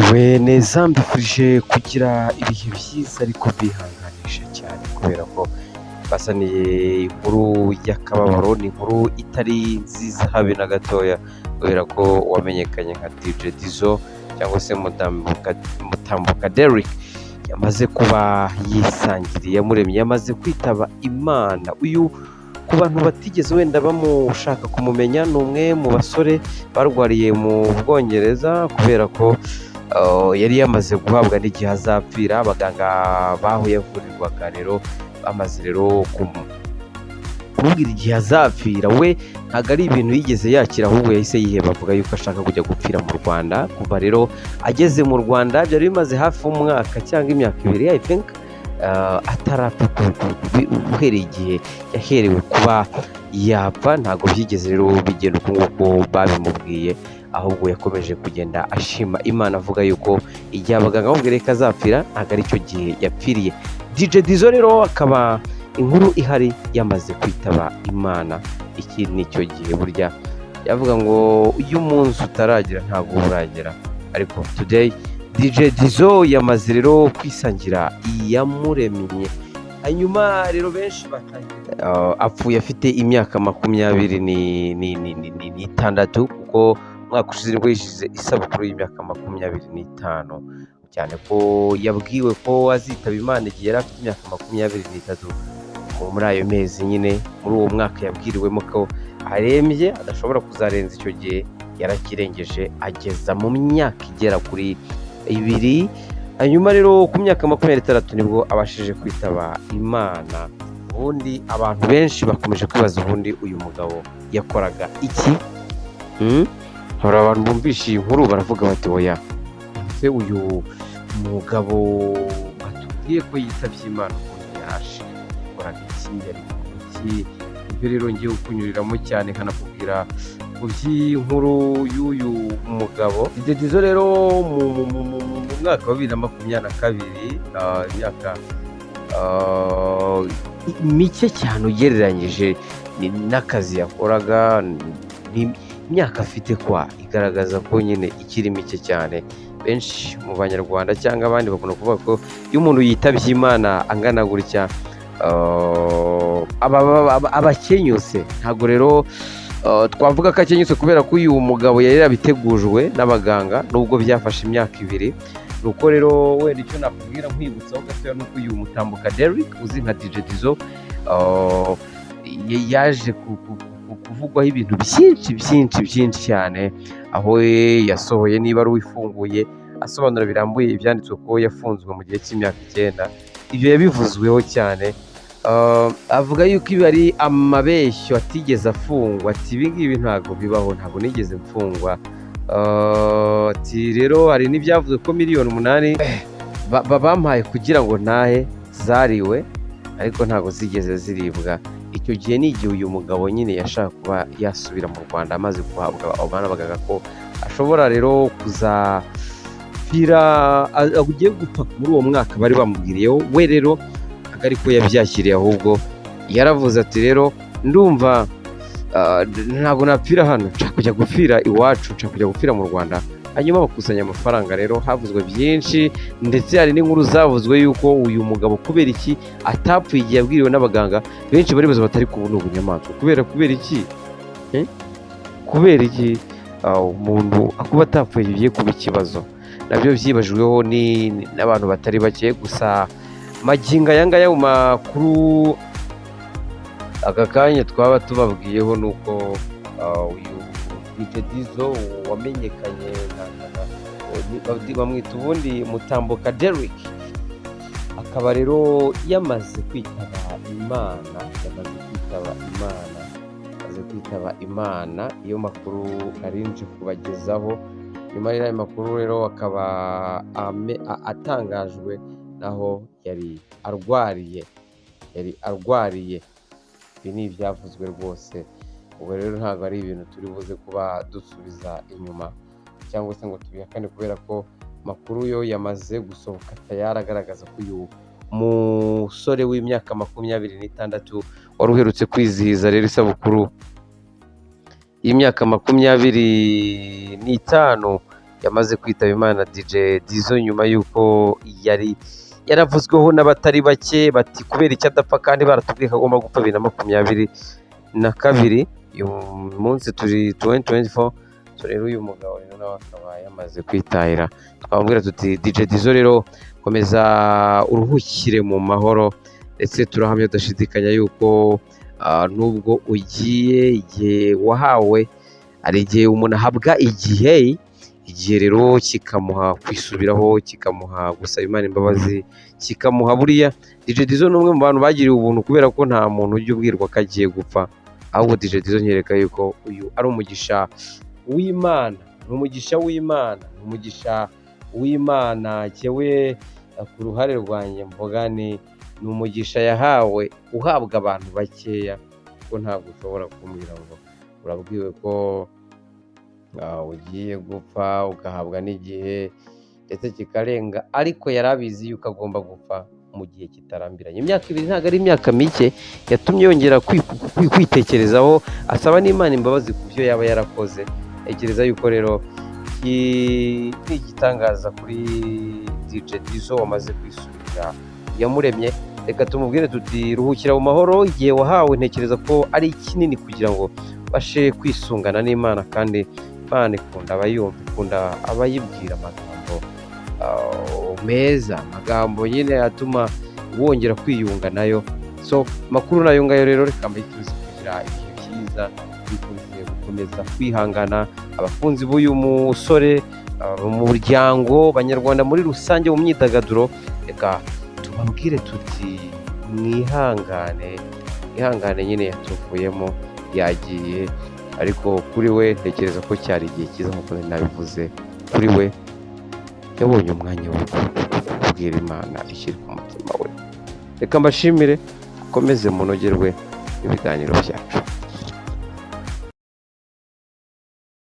Mwiriwe neza, mbifurije kugira ibihe byiza, ariko mbihanganisha cyane kubera ko bazaniye inkuru y'akababaro. Ni inkuru itari nziza habe na gatoya, kubera ko wamenyekanye nka DJ Dizzo cyangwa se Mutambuka Derrick yamaze kuba yisangiriye Iyamuremye, yamaze kwitaba Imana. Uyu, ku bantu batigeze wenda bamushaka kumumenya, ni umwe mu basore barwariye mu Bwongereza, kubera ko yari yamaze guhabwa n'igihe azapfira. Abaganga baho yavurirwaga rero bamaze rero kumubwira igihe azapfira. We ntabwo ari ibintu yigeze yakira, ahubwo yahise yiheba, avuga yuko ashaka kujya gupfira mu Rwanda. Kuva rero ageze mu Rwanda, byari bimaze hafi umwaka cyangwa imyaka 2, I think, atarapfa. Uhereye igihe yaherewe kuba yapfa, ntabwo byigeze rero bigenda uko nguko babimubwiye, ahubwo yakomeje kugenda ashima Imana, avuga yuko igihe abaganga bamubwira ko azapfira ntabwo ari cyo gihe yapfiriye. DJ Dizzo rero akaba inkuru ihari yamaze kwitaba Imana. Iki ni cyo gihe burya yavuga ngo iyo umunsi utaragera ntabwo uba uragera, ariko today DJ Dizzo yamaze rero kwisangira Iyamuremye. Hanyuma rero benshi batangiye apfuye afite imyaka 26, kuko umwaka ushize nibwo yishize isabukuru y'imyaka 25, cyane ko yabwiwe ko azitaba Imana igihe yari afite imyaka 23. Muri ayo mezi nyine, muri uwo mwaka yabwiriwemo ko arembye adashobora kuzarenza icyo gihe, yarakirengeje ageza mu myaka igera kuri 2. Hanyuma rero ku myaka 26 nibwo abashije kwitaba Imana. Ubundi abantu benshi bakomeje kwibaza, ubundi uyu mugabo yakoraga iki? Hari abantu bumvishe iyi nkuru baravuga bati: "Oya, ese uyu mugabo batubwiye ko yitabye Imana, ukuntu yaje, yakoraga iki, yari muntu ki?" Ibyo rero ngiye kunyuriramo cyane, nkanakubwira ku by'inkuru y'uyu mugabo DJ Dizzo. Rero mu mwaka wa 2022, imyaka mike cyane ugereranyije n'akazi yakoraga, ni imyaka afite kwa igaragaza ko nyine ikiri mike cyane. Benshi mu Banyarwanda cyangwa abandi bakunda kuvuga ko iyo umuntu yitabye Imana angana gutya, aba akenyutse. Ntabwo rero twavuga ko akenyutse, kubera ko uyu mugabo yari yarabitegujwe n'abaganga, nubwo byafashe imyaka 2. Nuko rero wenda icyo nakubwira nkwibutsaho gatoya ni uko uyu Mutambuka Derrick uzi nka DJ Dizzo yaje kuvugwaho ibintu byinshi byinshi byinshi cyane, aho we yasohoye niba ari uwifunguye, asobanura birambuye ibyanditswe ko yafunzwe mu gihe cy'imyaka 9. Ibyo yabivuzweho cyane. Avuga yuko ibi ari amabeshyo, atigeze afungwa, ati: "Ibi ngibi ntabwo bibaho, ntabwo nigeze mfungwa." Ati rero hari n'ibyavuzwe ko miliyoni 8 bampaye kugira ngo ntahe zariwe, ariko ntabwo zigeze ziribwa. Icyo gihe ni igihe uyu mugabo nyine yashaka kuba yasubira mu Rwanda, amaze guhabwa abana ko ashobora rero kuzapfira, agiye gupfa muri uwo mwaka bari bamubwiriyeho. We rero ntabwo ariko yabyakiriye, ahubwo yaravuze ati: "Rero ndumva ntabwo napfira hano, nshaka kujya gupfira iwacu, nshaka kujya gupfira mu Rwanda." Hanyuma bakusanya amafaranga. Rero havuzwe byinshi, ndetse hari n'inkuru zavuzwe yuko uyu mugabo kubera iki atapfuye igihe yabwiriwe n'abaganga. Benshi baribaza batari kubona ubunyamaswa, kubera iki? Eh? Kubera iki umuntu kuba atapfuye bigiye kuba ikibazo? Nabyo byibajijweho n'abantu batari bake. Gusa magingo aya ngaya, mu makuru aka kanya twaba tubabwiyeho, ni uko uyu DJ Dizzo wamenyekanye bamwita ubundi Mutambuka Derrick, akaba rero yamaze kwitaba Imana, yamaze kwitaba Imana, yamaze kwitaba Imana. Iyo makuru nari nje kubagezaho. Nyuma y'ayo makuru rero akaba atangajwe naho yari arwariye, yari arwariye. Ibi ni ibyavuzwe rwose. Ubwo rero ntabwo ari ibintu turi buze kuba dusubiza inyuma cyangwa se ngo tubihakane, kubera ko amakuru yo yamaze gusohoka tayari, agaragaza ko uyu musore w'imyaka 26 wari uherutse kwizihiza rero isabukuru y'imyaka 25. yamaze kwitaba Imana, DJ Dizzo, nyuma y'uko yari yaravuzweho n'abatari bake bati kubera icyo adapfa kandi baratubwiye ko agomba gupfa 2022. Uyu munsi turi 2024. So rero uyu mugabo rero nawe akaba yamaze kwitahira. Twamubwira tuti DJ Dizzo rero, komeza uruhukire mu mahoro, ndetse turahamya udashidikanya yuko nubwo ugiye, igihe wahawe, hari igihe umuntu ahabwa igihe, igihe rero kikamuha kwisubiraho, kikamuha gusaba Imana imbabazi, kikamuha. Buriya DJ Dizzo ni umwe mu bantu bagiriwe ubuntu, kubera ko nta muntu ujya ubwirwa ko agiye gupfa. Ahubwo DJ Dizzo nyereka yuko uyu ari umugisha w'Imana, ni umugisha w'Imana, ni umugisha w'Imana. Jyewe ku ruhare rwanjye mvuga ni umugisha yahawe, uhabwa abantu bakeya, kuko ntabwo ushobora kumbwira ngo urabwiwe ko ugiye gupfa, ugahabwa n'igihe ndetse kikarenga, ariko yari abizi yuko agomba gupfa mu gihe kitarambiranye. Imyaka 2 ntabwo ari imyaka mike, yatumye yongera kwitekerezaho, asaba n'Imana imbabazi ku byo yaba yarakoze. Ntekereza yuko rero ni igitangaza kuri DJ Dizzo wamaze kwisubirira yamuremye. Reka tumubwire tuti ruhukira mu mahoro, igihe wahawe ntekereza ko ari kinini kugira ngo ubashe kwisungana n'Imana, kandi Imana ikunda abayumva, ikunda abayibwira amagambo meza, amagambo nyine atuma wongera kwiyunga nayo. So amakuru nayo ngayo rero, reka mbifurize kugira ibihe byiza, bikunze gukomeza kwihangana, abakunzi b'uyu musore, mu muryango, Abanyarwanda muri rusange, mu myidagaduro. Reka tubabwire tuti mwihangane, mwihangane nyine, yatuvuyemo, yagiye, ariko kuri we ntekereza ko cyari igihe cyiza nk'uko nari nabivuze. Kuri we yabonye umwanya wo kubwira Imana ishyira ku mutima we. Reka mbashimire, mukomeze munogerwe ibiganiro byacu.